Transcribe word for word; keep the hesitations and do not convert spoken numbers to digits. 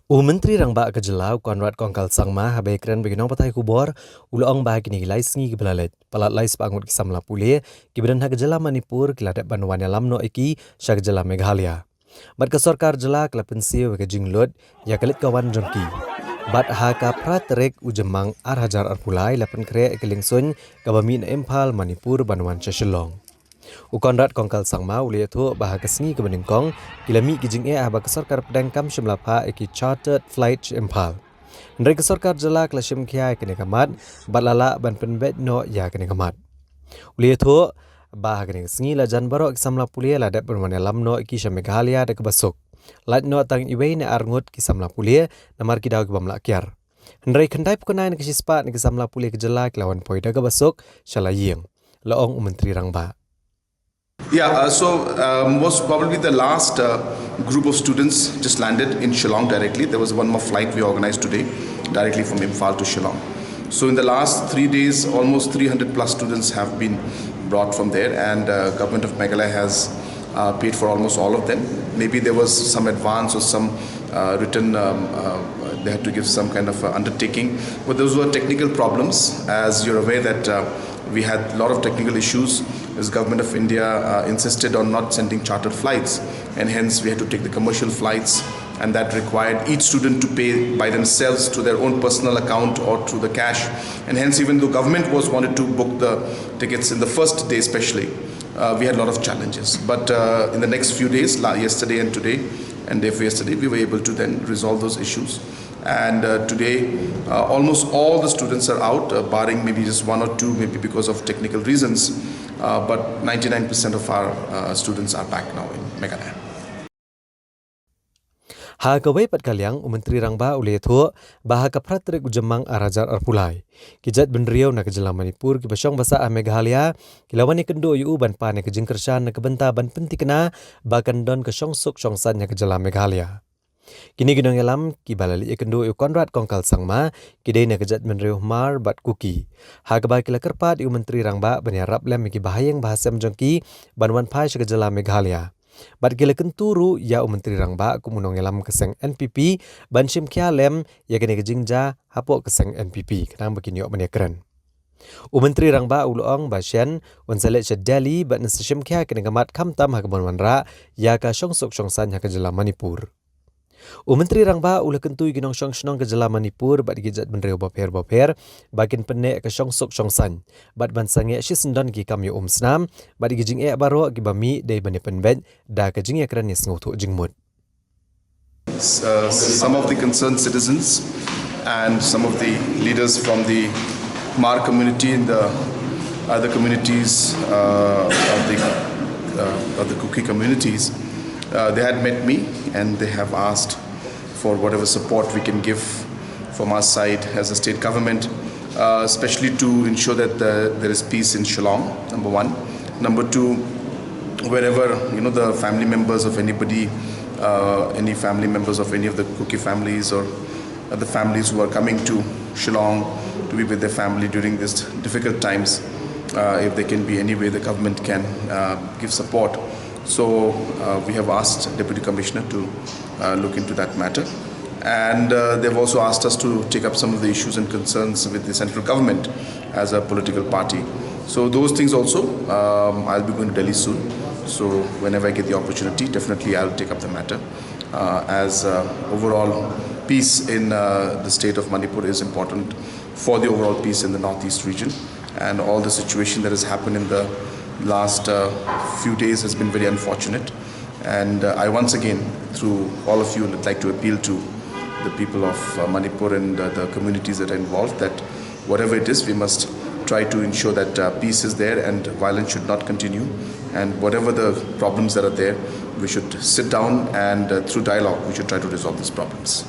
U Myntri Rangbah ka jylla, u Conrad Kongkal Sangma, haba ïakren bad ki nongpathai khubor, u la ong ba ha kine ki lai sngi kiba la leit, palat lai spah ngut ki samla pule kiba don ha ka jylla Manipur ki la dep ban wan ïalam noh ïa ki sha ka jylla Meghalaya. Bad ka sorkar jylla ka la pynsiew ïa ka jinglut ïa ka leit ka wan jong ki. Bad ha ka phra tarik u Jymmang ar hajar arphew lai la pynkhreh ïa ka liengsuiñ kaba mih na Imphal, Manipur ban wan sha Shillong. U Conrad Kongkal Sangma u la ïathuh ba ha ka sngi kaba nyngkong ki la mih ki jingeh haba ka sorkar pdeng kam shym la phah ïa ki chartered flight sha Imphal. Hynrei ka sorkar jylla ka la shim khia ïa kane ka mat bad la lah ban pynbeit noh ïa kane ka mat. U la ïathuh ba ha kane ka sngi la jan baroh ki samla pule la dep ban wan ïalam noh ïa ki sha Meghalaya da kaba suk. Lait noh tang iwei ne ar ngut ki samla pule namar ki daw ki bym lah kiar. Hynrei khyndaiphew khyndai na ka shispah na ki samla pule ka jylla ki la wan poi da kaba suk sha la ïing, la ong u Myntri Rangbah. Yeah, uh, so uh, most probably the last uh, group of students just landed in Shillong directly. There was one more flight we organized today directly from Imphal to Shillong. So in the last three days, almost three hundred plus students have been brought from there, and uh, government of Meghalaya has uh, paid for almost all of them. Maybe there was some advance or some uh, written, um, uh, they had to give some kind of uh, undertaking. But those were technical problems. As you're aware that uh, we had a lot of technical issues. As Government of India uh, insisted on not sending chartered flights, and hence we had to take the commercial flights, and that required each student to pay by themselves through their own personal account or through the cash. And hence, even though government was wanted to book the tickets in the first day, especially, uh, we had a lot of challenges. But uh, in the next few days, la- yesterday and today, and day before yesterday, we were able to then resolve those issues. And uh, today, uh, almost all the students are out, uh, barring maybe just one or two, maybe because of technical reasons. Uh, but ninety-nine percent of our uh, students are back now in Meghalaya. Ha kawei pat ka liang, u Myntri Rangbah u la ïathuh ba ha ka phra tarik u Jymmang ar hajar arphew lai, ki jaitbynriew na ka jylla Manipur kiba shong ba sah ha Meghalaya ki la wan ïakynduh ïa u ban pan ïa ka jingkyrshan na ka bynta ban pynthikna ba kan don ka shongsuk shongsaiñ ha ka jylla Meghalaya. Kine ki nongïalam kiba la leit ïakynduh ïa u Conrad Kongkal Sangma ki dei na ka jaitbynriew Hmar bad Kuki. Ha kaba ki la kyrpad ïa u Myntri Rangbah ban ïarap lem ïa ki bahaïing bahasem jong ki ban wan phai sha ka jylla Meghalaya. Bad ki la kyntu ruh ïa u Myntri Rangbah kum u nongïalam ka seng N P P ban shim khia lem ïa kane ka jingjia hapoh ka seng N P P khnang ba kin ïoh ban ïakren. U Myntri Rangbah u la ong ba shen un sa leit sha Delhi bad un sa shim khia ïa kane ka mat khamtam ha kaban wanrah ïa ka shongsuk shongsaiñ ha ka jylla Manipur. U Myntri Rangbah u la kyntu ïa ki nongshong shnong ka jylla Manipur bad ki jaitbynriew bapher bapher ba kin pynneh ïa ka shongsuk shongsaiñ bad ban sangeh shisyndon ïa ki kam ïa umsnam bad ïa ki jingeh baroh kiba mih dei ban ïa pynbeit da ka jingïakren ïa sngewthuh jingmut. Uh, some of the concerned citizens and some of the leaders from the Hmar community and the other communities uh, of the uh, of the Kuki communities. Uh, they had met me and they have asked for whatever support we can give from our side as a state government, uh, especially to ensure that the, there is peace in Shillong, number one. Number two, wherever you know the family members of anybody, uh, any family members of any of the Kuki families or other families who are coming to Shillong to be with their family during these difficult times, uh, if there can be any way the government can uh, give support. So uh, we have asked Deputy Commissioner to uh, look into that matter. And uh, they've also asked us to take up some of the issues and concerns with the central government as a political party. So those things also, um, I'll be going to Delhi soon. So whenever I get the opportunity, definitely I'll take up the matter. Uh, as uh, overall peace in uh, the state of Manipur is important for the overall peace in the northeast region, and all the situation that has happened in the last uh, few days has been very unfortunate. And uh, I once again, through all of you, would like to appeal to the people of uh, Manipur and uh, the communities that are involved that whatever it is, we must try to ensure that uh, peace is there and violence should not continue. And whatever the problems that are there, we should sit down and uh, through dialogue, we should try to resolve these problems.